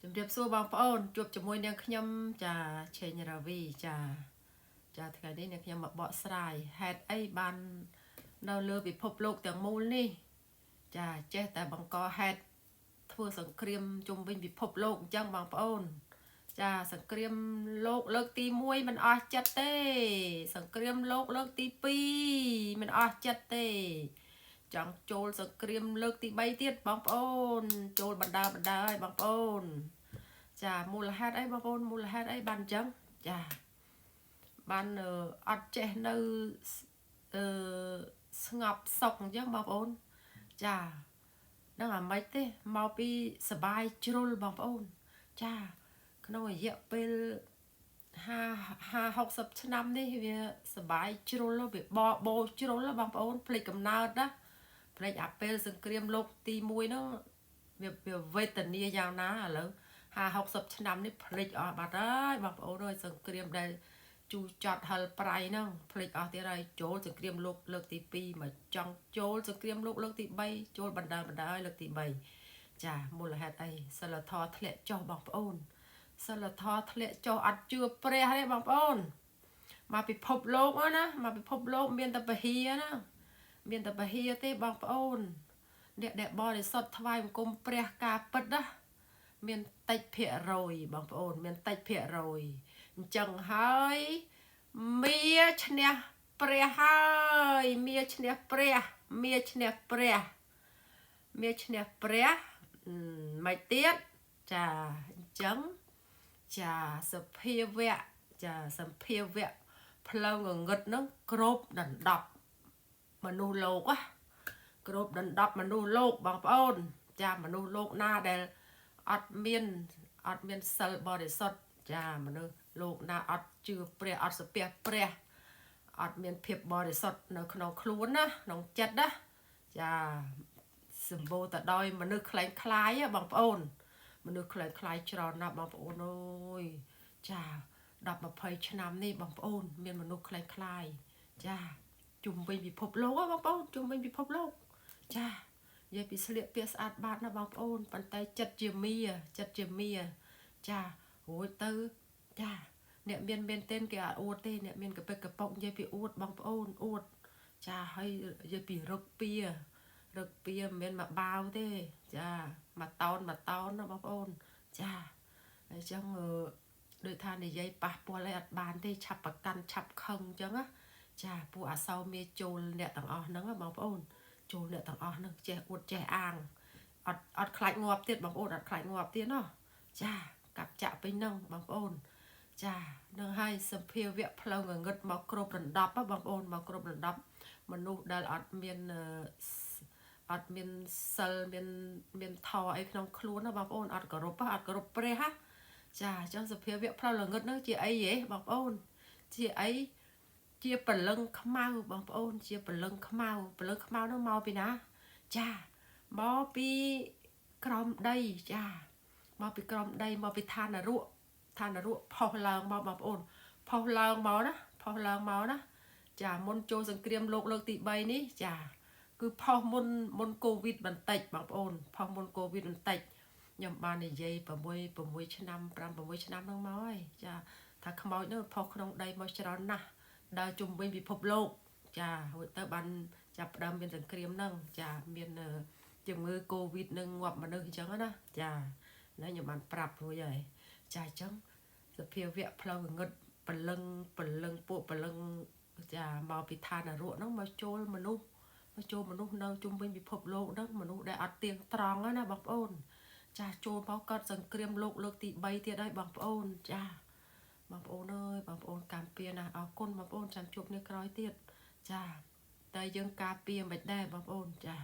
ជំរាបសួរបងប្អូនជួបជាមួយនាងខ្ញុំចាឆេងរាវីចាចាថ្ងៃនេះនាងខ្ញុំមកបកស្រាយហេតុអីបាននៅលើពិភពលោកទាំងមូលនេះចាចេះតែបង្កហេតុធ្វើសង្គ្រាមជុំវិញពិភពលោកអញ្ចឹងបងប្អូនចាសង្គ្រាមលោកលើកទី1មិនអស់ចិត្តទេ សង្គ្រាមលោកលើកទី2មិនអស់ចិត្តទេ ចង់ចូលសង្គ្រាមលើកទី3ទៀតបងប្អូន ចូលបណ្ដាបណ្ដាហើយបងប្អូន ចាមូលហេតុអីបងប្អូនមូលហេតុអីបានអញ្ចឹងចាបានអត់ចេះនៅអឺស្ងប់សុខអញ្ចឹងបងប្អូនចានឹងអាម៉េចទេមកពីសបាយជ្រុលបងប្អូន ចាក្នុងរយៈពេល50 50 60ឆ្នាំនេះវាសបាយជ្រុលវាបបោជ្រុលបងប្អូនភ្លេចកំណើតណាភ្លេចអាពេលសង្គ្រាមលោកទី1ហ្នឹងវាវាវេទនាយ៉ាងណាឥឡូវ50 60ឆ្នាំនេះភ្លេចអស់បាត់ហើយបងប្អូនអើយសង្គ្រាមដែលជូរចត់ហិលប្រៃហ្នឹងភ្លេចអស់ទៀតហើយចូលសង្គ្រាមលោកលើកទី2មកចង់ចូលសង្គ្រាមលោកលើកទី3ចូលបណ្ដាបណ្ដាហើយលើកទី3ចាមូលហេតុអីសិលធម៌ធ្លាក់ចុះបងប្អូនសិលធម៌ធ្លាក់ចុះអត់ជឿព្រះទេបងប្អូនមកពិភពលោកណាមកពិភពលោកមានតែពហិណាមានតែពហិទេបងប្អូនអ្នកដែលបរិសុទ្ធថ្វាយបង្គំព្រះការពិតណាមានតិចភាគរយបងប្អូនមានតិចភាគរយអញ្ចឹងហើយមាឈ្នះព្រះហើយមាឈ្នះព្រះមាឈ្នះព្រះមាឈ្នះព្រះមិនទៀតចាអញ្ចឹងចាសភាវៈចាសម្ភាវៈផ្លូវងងឹតហ្នឹងគ្រប់ដណ្ដប់មនុស្សលោកណាគ្រប់ដណ្ដប់មនុស្សលោកបងប្អូន ចាមនុស្សលោកណាដែលអត់មានអត់មានសិលបរិសុទ្ធចាមនុស្សលោកណាអត់ជឿព្រះអត់ស្ពះព្រះអត់មានភាពបរិសុទ្ធនៅក្នុងខ្លួនណាក្នុងចិត្តណាចាសម្បូរទៅដោយមនុស្សក្លែងក្លាយបងប្អូន មនុស្សក្លែងក្លាយច្រើនណាស់បងប្អូនអើយចា10 20ឆ្នាំនេះបងប្អូន មានមនុស្សក្លែងក្លាយចាជុំវិញពិភពលោកបងប្អូនជុំវិញពិភពលោកចានិយាយពីស្លៀកពាក់ស្អាតបាតណាបងប្អូនប៉ុន្តែចិត្តជាមាចិត្តជាមាចារួចទៅចាអ្នកមានមែនទែនគេអត់អួតទេអ្នកមានកពិកកប៉ុកនិយាយពីអួតបងប្អូនអួតចាហើយនិយាយពីរឹកពៀរឹកពៀមិនមែនមកបាវទេចាមួយតោនមួយតោនណាបងប្អូនចាអញ្ចឹងដូចថានិយាយប៉ះពាល់អីអត់បានទេឆាប់ប្រកាន់ឆាប់ខឹងអញ្ចឹងណាចាពួកអាសោមាចូលអ្នកទាំងអស់ហ្នឹងបងប្អូនចូលអ្នកទាំងអស់ហ្នឹងចេះអួតចេះអាងអត់អត់ខ្លាចងាប់ទៀតបងប្អូនអត់ខ្លាចងាប់ទៀតណោះចាកាប់ចាក់ពេញហ្នឹងបងប្អូនចានឹងហើយសម្ភាវៈផ្លូវងងឹតមកគ្រប់រណ្ដប់បងប្អូនមកគ្រប់រណ្ដប់មនុស្សដែលអត់មានអត់មានសិលមានមានធម៌អីក្នុងខ្លួនណាបងប្អូនអត់គោរពអត់គោរពព្រះណាចាអញ្ចឹងសភាវៈផ្លូវល្ងឹតហ្នឹងជាអីហ៎បងប្អូនជាអីជាព្រលឹងខ្មៅបងប្អូន ជាព្រលឹងខ្មៅព្រលឹងខ្មៅហ្នឹងមកពីណាចាមកពីក្រោមដីចាមកពីក្រោមដីមកពីឋាននរកឋាននរកផុសឡើងមកបងប្អូនផុសឡើងមកណាផុសឡើងមកណាចាមុនចូលសង្គ្រាមលោកលើកទី3នេះចាគឺផុសមុនមុនកូវីដបន្តិចបងប្អូនផុសមុនកូវីដបន្តិចខ្ញុំបាននិយាយ6 6ឆ្នាំ5 6ឆ្នាំហ្នឹងមកហើយចាថាខ្មោចនោះផុសក្នុងដីមកច្រើនណាស់ដើរជុំវិញពិភពលោកចារួចទៅបានចាប់ផ្ដើមមានសង្គ្រាមហ្នឹងចាមានជំងឺកូវីដនឹងងាប់មនុស្សអញ្ចឹងណាចាណាខ្ញុំបានប្រាប់រួចហើយចាអញ្ចឹងសភាវៈផ្លូវងឹតព្រលឹងព្រលឹងពួកព្រលឹងចាមកពីឋាននរកហ្នឹងមកចូលមនុស្សមកចូលមនុស្សនៅជុំវិញពិភពលោកហ្នឹងមនុស្សដែលអត់ទៀងត្រង់ណាបងប្អូនចាចូលមកកើតសង្គ្រាមលោកលើកទី3ទៀតហើយបងប្អូនចាបងប្អូនអើយបងប្អូនកម្មពៀណាអរគុណបងប្អូនចាំជួបគ្នាក្រោយទៀតចាតែយើងការពារមិនដែរបងប្អូនចា